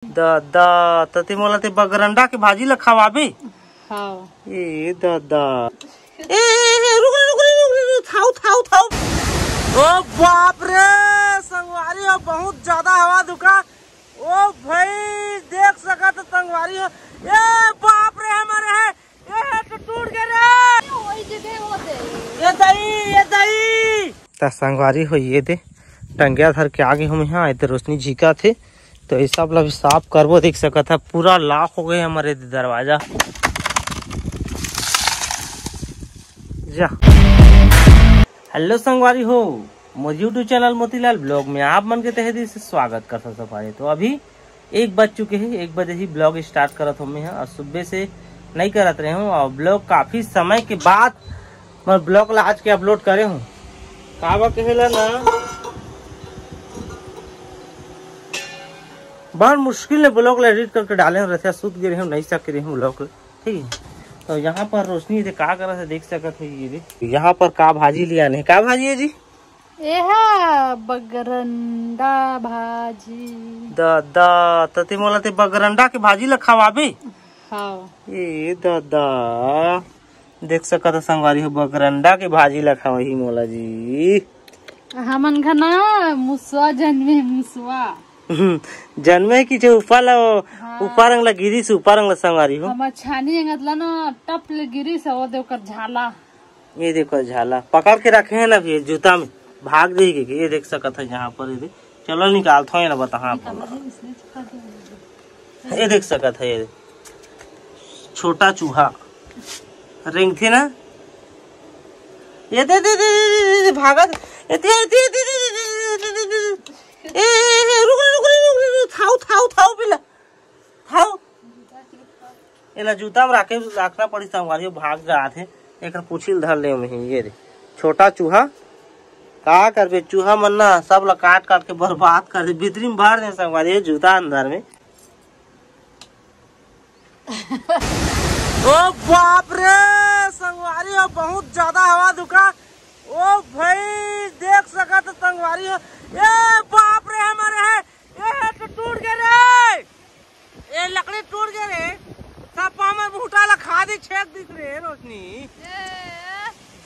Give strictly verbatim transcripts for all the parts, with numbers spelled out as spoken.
दादा, त ते मोला ते बगरंडा के भाजी ला खवाबे? हाँ। ए दादा। ए, ए, ए, रुक, रुक, रुक, रुक, रुक, थाऊ, थाऊ, थाऊ। ओ बाप रे, संगवारी हो, बहुत ज्यादा हवा दुका। ओ भाई, देख सकत हो संगवारी हो। ए बाप रे, हमर हे। ए, तो टूट गे रे। वही जगह वो दे। ए दाई, ए दाई। त संगवारी हो, ये दे, टंगिया धर के आगे हूँ मैं। हाँ, ए दे रोशनी झिका थे, तो ये सब ला भी साफ करबो। देख सकत है, पूरा लाख हो गए हमारे दरवाजा। जा। हेलो संगवारी हो, मोर YouTube चैनल मोतीलाल ब्लॉग में आप मन के तहे दिल से स्वागत कर सकत हूँ। तो अभी एक बज चुके हैं, एक बजे ही ब्लॉग स्टार्ट करत हूँ मैं, और सुबह से नहीं करत रहे हूँ, और ब्लॉग काफी समय के बाद मैं ब्लॉग ला आज के अपलोड करे हूँ। काबर कहेला ना, बड़ मुश्किल ले ब्लॉग ला एडिट करके डाले हूँ, रतिया सुत गे रहे हूँ, नहीं सके रहे हूँ ब्लॉग ला। ठीक है, तो यहाँ पर रोशनी दे का करत है, देख सकत हो। ये दे, यहाँ पर का भाजी लिया नहीं, का भाजी है जी? एहा बगरंडा भाजी। दादा, त ते मोला ते बगरंडा के भाजी ला खवाबे? हाँ। ए दादा, देख सकत हो संगवारी हो, बगरंडा के भाजी ला खवाही मोला जी। हमन घना मुसवा जन्मे, मुसवा। हम्म, जन्मे की जो ऊपर ला, हाँ। ऊपर अंग ला गिरी से, ऊपर अंग ला संगवारी हो। हमर छानी अंगत ला ना टप ले गिरी से, वो दे ओकर झाला। ये देखो झाला पकड़ के रखे हैं ना अभी जूता में, भाग देही के। ये देख सकत है यहाँ पर, ये देख, चलो निकालत हूँ, ये ना बता, हाँ, निकाल बोला। दे, इसमें चिपका दे। ये देख सकत है, ये छोटा चूहा रेंगथे ना, ये दे, दे, दे, दे, दे, दे, भागत, ये दे, दे, दे, दे, दे, दे, दे, दे, दे, दे, दे, दे, दे, ए, ए, ए, रुक, रुक, रुक, रुक, रुक, थाऊ, थाऊ, थाऊ, पिला, थाऊ। एला जूता में राखे, राखना पड़ी संगवारी हो, भाग जात हे। एकर पूछी ल धर ले में, ये रे छोटा चूहा, का करबे, चूहा मन ना सब ला काट काट के बर्बाद कर दे, भीतरी में भर दे संगवारी हो, जूता अंदर में। ओ बाप रे, संगवारी हो, बहुत ज्यादा हवा दुका। ओ भाई, देख सकत हो संगवारी हो, ए बाप रे, हमर हे, ए तो टूट गे रे। ए लकड़ी टूट गे रे, सब हमर भूटा ला खा दी, छेक दिस रे रोशनी। ए।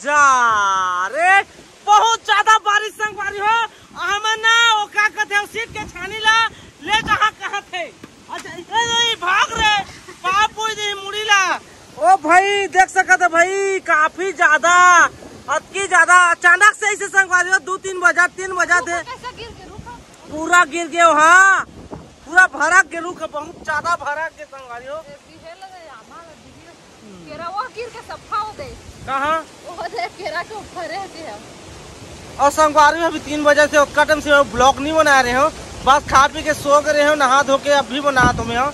जा रे, बहुत ज्यादा बारिश संगवारी हो, हमन ना ओ का कथे, ओ सीट के छानी ला ले जहाँ कहाँ थे। अच्छा, ए, ए, भाग रे, पाप कोई दे मुड़ी ला। ओ भाई, देख सकत है भाई, काफी ज्यादा, अतकी ज्यादा अचानक से ऐसे संगवारी हो, दो तीन बजा, तीन बजा थे। कैसा गिर के रुका? पूरा गिर गए, हाँ, पूरा भड़क के रुक, बहुत ज्यादा भड़क के संगवारी हो। ए, बिहेल रे, आमा रे, बिहेल। केरा वो गिर के सफा हो दे। कहाँ? वो दे केरा के ऊपर है जे हम। और संगवारी हो, अभी तीन बजे से ओतका टाइम से ब्लॉग नहीं बना रहे हो, बस खा पी के सो गए रहे हो, नहा धो के अभी बना तुम्हें हो।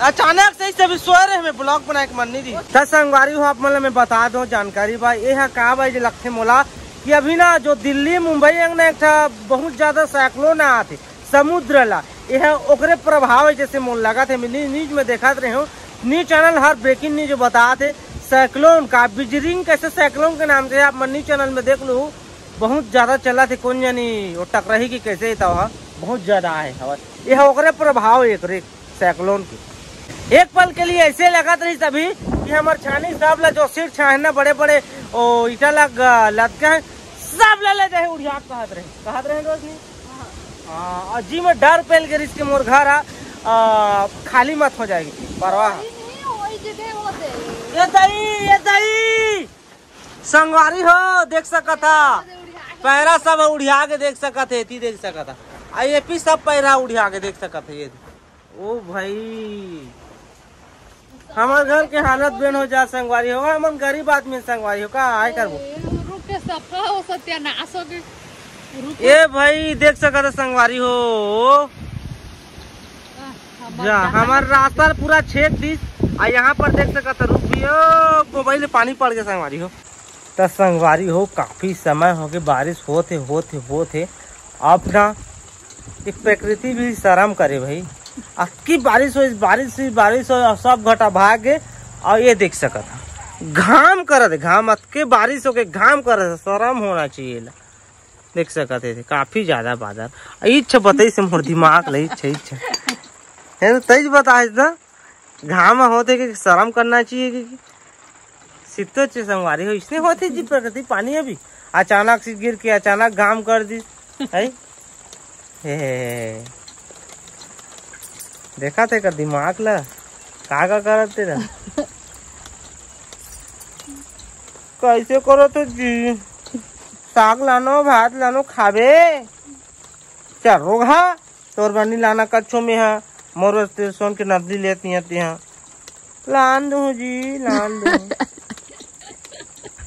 अचानक से इसे अभी सोए रहे, हमें ब्लॉग बनाए के मन नहीं दी। त संगवारी हो, आप मन ल मैं बता दो जानकारी बा, ये हा का बा जे लगथे मोला कि अभी ना जो दिल्ली मुंबई अंग ना एक ठा बहुत ज्यादा साइक्लोन आत हे समुद्र ला, ये हा ओकरे प्रभाव है जैसे मोला लगत हे। मैं न्यू-, न्यूज में देखत रहे हूँ, न्यूज चैनल हर ब्रेकिंग न्यूज बतात हे। साइक्लोन का बिजरिंग कैसे साइक्लोन के नाम से आप मन न्यूज चैनल में देख लो, बहुत ज्यादा चलत हे, कौन जानी वो टकराही की कैसे ही तो हा, बहुत ज्यादा आए हवा। ये हा ओकरे प्रभाव है एकरे साइक्लोन के। एक पल के लिए ऐसे लगत रही सभी कि हमर छानी सब ला जो सिर छाहना बड़े बड़े ओ ईटा ला ग-, लदके हैं, सब ला ले जाए उड़िया कहत रहे, कहत रहे रोशनी। हाँ, और जी में डर पेल के रिस के मोर घर आ, आ, खाली मत हो जाएगी परवाह। वही नहीं, वही जगह वो दे। ये दाई, ये दाई, संगवारी हो, देख सकत हा, पैरा सब उड़िया के देख सकत हे, एती देख सकत हा, आ ये पी सब पैरा उड़िया के देख सकत हे। ये ओ भाई, हमर घर के हालत बेन हो जा संगवारी हो, हमन गरीब आदमी संगवारी हो, का आय करबो? ए, रुख के सफा हो, सत्यानाश हो गए। रुख ए भाई, देख सकत हो संगवारी हो, आ, हमर जा, जहाँ हमर रास्ता पूरा छेक दिस। आ यहाँ पर देख सकत हो रुख भी, ओ, मोबाइल में पानी पड़ गया संगवारी हो। त संगवारी हो, काफी समय हो गए, बारिश होत हे, होत हे, होत हे। अब ना ये प्रकृति भी शर्म करे भाई, अतकी बारिश हो, बारिश ही बारिश हो, और सब घटा भाग गए। और ये देख सकत हा, घाम करत हे, घाम, अतके बारिश हो के घाम करत हे, शर्म होना चाहिए ला। देख सकत हे, काफी ज्यादा बादल। इच्छा बताई से मोर दिमाग ले, इच्छा, इच्छा। हे तो तैज बताए ना, घाम होथे कि शर्म करना चाहिए कि, कि सित्तो चे संगवारी हो, इसने होथे जी प्रकृति पानी अभी अचानक से गिर के अचानक घाम कर दी है। हे, हे, हे। देखा थे का दिमाग ला, का का करत तेरा? कैसे करत हो जी? साग लानो, भात लानो, खाबे। चल रोगहा, तोर बर नी लाना कच्छो में हा, मोर बर तेरे सोन के नदली लेती आती हा। लान दू जी, लान दू।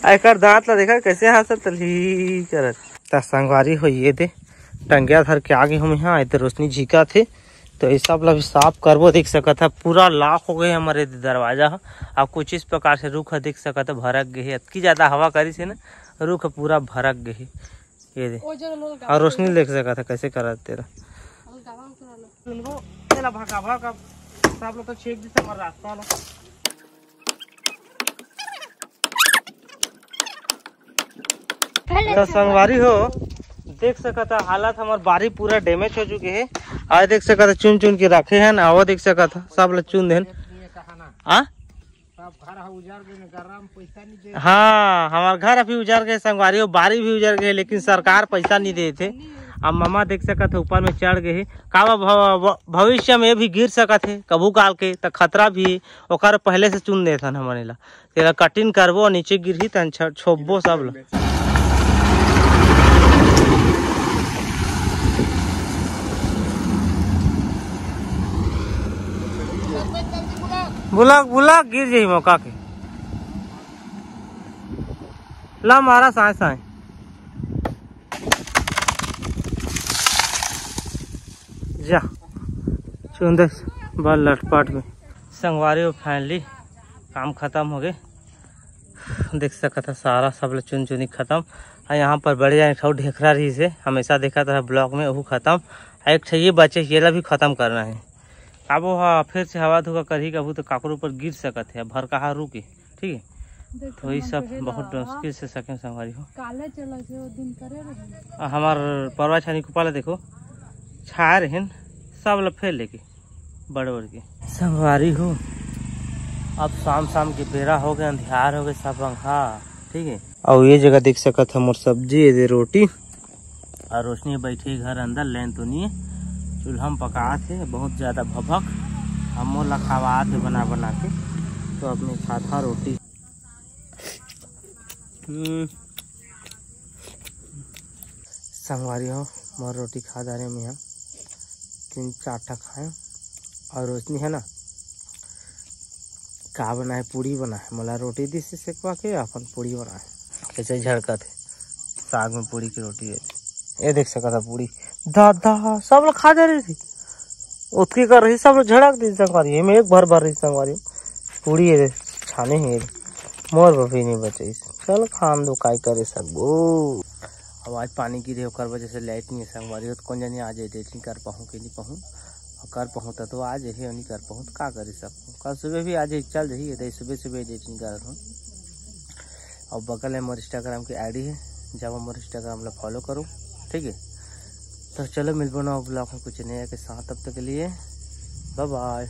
एकर दांत ला देखा कैसे हंसत तलही करत। त संगवारी हो ये दे, टंगिया धर के आगे हम यहाँ, इधर रोशनी झिका थे। तो ये सब ला भी साफ करबो, देख सकत है पूरा लॉक हो गए हमारे दरवाजा ह। अब कुछ इस प्रकार से रुख ह देख सकत है भरक गए हे, अतकी ज्यादा हवा करिस हे ना, रुख ह पूरा भरक गए हे। ये दे, ओ जगह लोग और रोशनी देख सकत है कैसे करत तेरा। लोग गावा उतरा लो। तेला भगावा का, सब लोग तो छेक दिस हमर रास्ता ला। तो संगवारी हो, देख सकत है हालत हमार बारी पूरा डैमेज हो चुके है। आज देख सकत है चुन चुन के रखे हैं ना, वो देख सकत है सब लोग चुन देन। आ? सब घर ह उजड़ गे न, गरम पैसा नहीं दे। हाँ, हमार घर अभी उजड़ गए संगवारी हो, बारी भी उजड़ गए, लेकिन सरकार पैसा नहीं देथे। अब ममा देख सकत है ऊपर में चढ़ गए हे। का बा भव-, भविष्य में भी गिर सकत है कभू काल के, त खतरा भी हे। ओकर पहले से चुन देथन हमन एला, तेला कटिंग करबो, नीचे गिरही तहन छ-, छोपबो सब ल। बुला, बुला, गिर जाही मौका के। ला मारा साए साए। जा, चुन दे बल लटपट में। संगवारी हो, finally काम खत्म हो गए। देख सकत है सारा सब ल चुन चुनी खत्म। आ यहाँ पर बड़े जाने ठऊ ढेखरा रही से हमेशा देखत रहे ब्लॉग में, वहू खत्म। आ एक ठे ये बचे, ये ला भी खत्म करना है। अब वो ह-, फिर से हवा धोखा करही कभू तो काकरो ऊपर गिर सकत है, भरकाहा रुके, ठीक है। देख तो ये मन सब कहे बहुत ला, मुश्किल से सके संगवारी हो। काले चला से वो दिन करे रहे। आ हमार परवा छानी कुपाला देखो, छा रहे हैं, सब ल फेर लेके बड़ बड़ के। संगवारी हो, अब शाम शाम के बेरा हो गए, अंधियार हो गए सब रंग, हाँ, ठीक है। और ये जगह देख सकत है मोर सब्जी, ये दे रोटी, और रोशनी बैठी घर अंदर, लेन तो नहीं है, चूल्हा में पकात है, बहुत ज्यादा भभक, हम मोला खवात है बना बना के, तो अब मैं खाता रोटी। हम्म। संगवारी हो, मोर रोटी खा डारे में हम तीन चार ठा खाए, और रोशनी है ना, का बनाए, पूड़ी बनाए, मोला रोटी दिस सेकवा के, अपन पूड़ी बनाए। कैसे झड़कत है, साग में पूड़ी की रोटी है। ये देख सकत है पूड़ी, दादा, सब लोग खा जा रही थी, उतकी कर रही, सब लोग झड़क दी संगवारी, ये में एक भर भर रही संगवारी, पूड़ी है, छाने ही है, मोर बर भी नहीं बचे। चल खान दो, काय करे सकबो। अब आज पानी गिरे, ओकर वजह से लाइट नहीं है संगवारी हो, तो कौन जानी आज एडिटिंग कर पाहूँ कि नहीं पाहूँ। और कर पाहूँ तो, तो आज ही नहीं कर पाहूँ तो का कर सकूँ। कल सुबह भी आज ही चल रही है, तो सुबह सुबह एडिटिंग करत हूँ। और बगल में मोर Instagram की आईडी है, जाओ मोर Instagram ला फॉलो करो, ठीक है। तो चलो मिलबो नवा ब्लॉग में कुछ नया के साथ, तब तक के लिए बाय बाय।